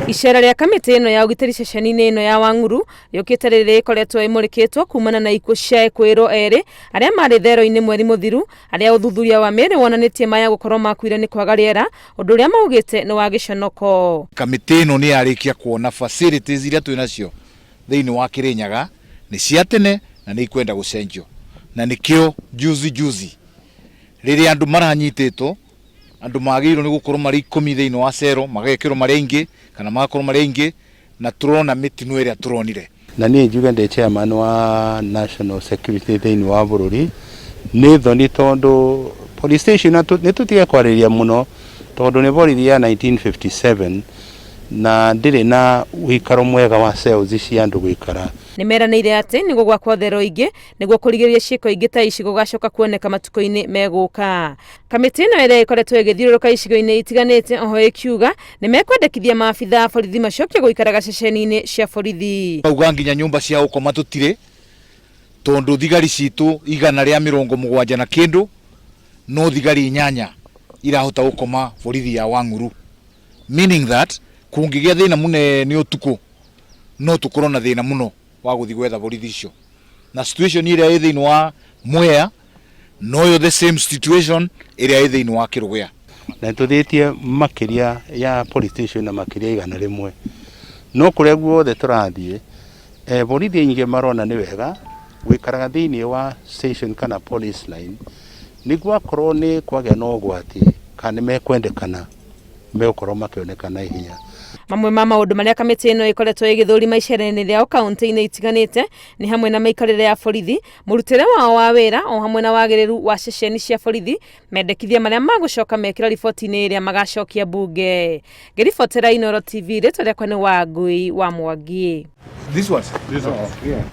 Icera rĩa kamĩtĩ ĩno ya ũgitĩri ceceni-inĩ ĩno ya Wang'uru rĩũkĩte rĩrĩa ĩkoretwo ĩmũrĩkĩtwo kumana na ikuũ cia ekwĩrwo erĩ arĩa marĩ thero-inĩ mweri mũthiru, arĩa ũthuthuria wa mĩĩrĩ wonanĩtie maya gũkorwo makuire nĩ kwaga rĩera, ũndũ ũrĩa maugĩte nĩ wa gĩconoko. Kamĩtĩ ĩno nĩ yarĩkia kuona facilities iria twĩ nacio thĩinĩ wa Kĩrĩnyaga nĩ cia tene na nĩ ikwenda gũcenjio, na nĩkĩo juzi juzi rĩrĩa andũ maranyitĩtwo, andũ magĩrĩirwo nĩ gũkorwo marĩ ikũmi thĩinĩ wa cero, magekĩrwo marĩ aingĩ kana magakorwo marĩ aingĩ, na tũrona mĩtino ĩrĩa tũronire. Na niĩ njuge ndĩ chairman wa national security thĩinĩ wa bũrũri, nĩ thoni tondũ police station nĩ tũtige kwarĩrĩria mũno tondũ nĩ borithi ya 1957 na ndĩrĩ na ũikaro mwega wa cells cia andũ gũikara. Nĩ meranĩire atĩ nĩ gũgwakwo thero ingĩ nĩguo kũrigĩrĩria ciĩko ingĩ ta ici gũgacoka kuoneka matukũ-inĩ megũka. Kamĩtĩ ĩno ĩrĩa ĩkoretwo ĩgĩthiũrũrũka icigo-inĩ itiganĩte oho ĩkiuga nĩ mekwendekithia maabitha a borithi macokie gũikaraga ceceni-inĩ cia borithi. Auga nginya nyũmba cia gũkoma tũtirĩ tondũ thigari citũ 170 na kĩndũ no thigari inyanya irahota gũkoma borithi ya Wang'uru, meaning that kũngĩgĩa thĩna mũnene ũtukũ no tũkorwo na thĩna mũno wa gũthiĩ gwetha borithi icio. Na situation ĩrĩa ĩ thĩinĩ wa Mwea noyo the same situation ĩrĩa ĩ thĩinĩ wa Kĩrũgũya. Na nĩtũthiĩtie makĩria ya police station na makĩria 100, no kũrĩa guothe tũrathiĩ borithi aingĩ marona nĩ wega gũikaraga thĩinĩ wa station kana police line nĩguo akorwo nĩ kwagĩa na ũgwati kana nĩ mekwendekana megũkorwo makĩoneka na ihenya. Mamwe ma maũndũ marĩa kamĩtĩ ĩno ĩkoretwo ĩgĩthũrima icera-inĩ rĩao kaunti-inĩ itiganĩte nĩ hamwe na mĩikarĩre ya borithi, mũrutĩre wao wa wĩra o hamwe na wagĩrĩru wa ceceni cia borithi, mendekithia marĩa magũcoka mekĩra riboti-inĩ ĩrĩa magacokia mbunge. Ngĩribotera Inooro TV, rĩtwa rĩakwa nĩ Wangui wa Mwangi. This one? This one. Yeah.